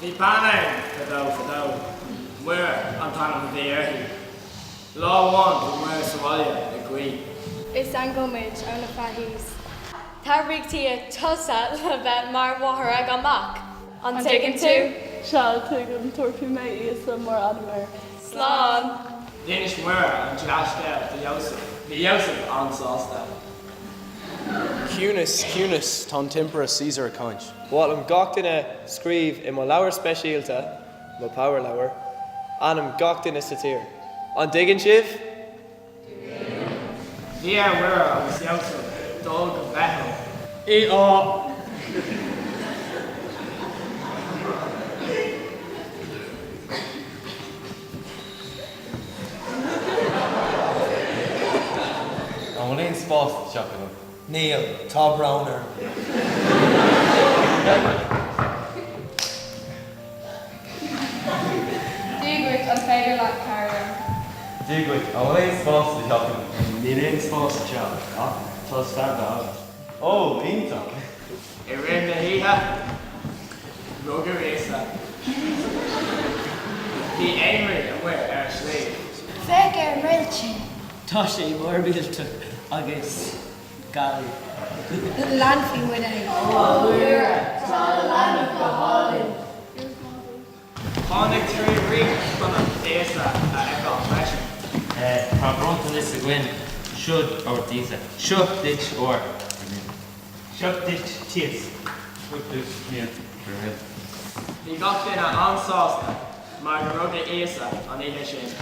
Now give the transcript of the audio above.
Bhí bean ann fadó fadó. Muire an t-ainm a bhí uirthi. Lá amháin bhí Muire sa bhaile ag guí. Is aingeal muid ó na faithis. Tá riachtaithe tusa le bheith mar mháthair ag an mac. An dtuigeann tú? Sea, tuigim. Tabharfaidh mé Íosa mar ainm air. Slán! D'inis Muire an dea-scéal do Iósaf. Bhí Iósaf an-sásta. Ciúnas, ciúnas, tá an tImpire Caesar ag caint. Ba mhaith liom gach duine scríobh i mo leabhar speisialta, mo power leabhar, ainm gach duine sa tír. An dtuigeann sibh? Bhí ar Mhuire agus Iósaf dul go Beithil. I á. An bhfuil aon spás sa teach agam? Níl, tá brón orm. Dia dhuit, an féidir leat cabhrú liom? Dia dhuit, an bhfuil aon spás sa teach agam? Níl aon spás sa teach, ach tá standa agat. Ó, iontach! I rith na hoíche, rugadh Íosa. Bhí aonraí amuigh ar an sliabh. Féach ar an réalt sin. Tá sé mór millteach agus geal. Leanfaidh muid é. Ó a Mhuire, tá do leanbh go hálainn. Tháinig 3 rí chun Íosa a fheiceáil freisin. Tá bronntanas againn. Siod ór d'Íosa. Seo duit ór. Seo duit tíos. Seo duit mias. Bhí gach duine an-sásta mar gur rugadh Íosa an oíche sin.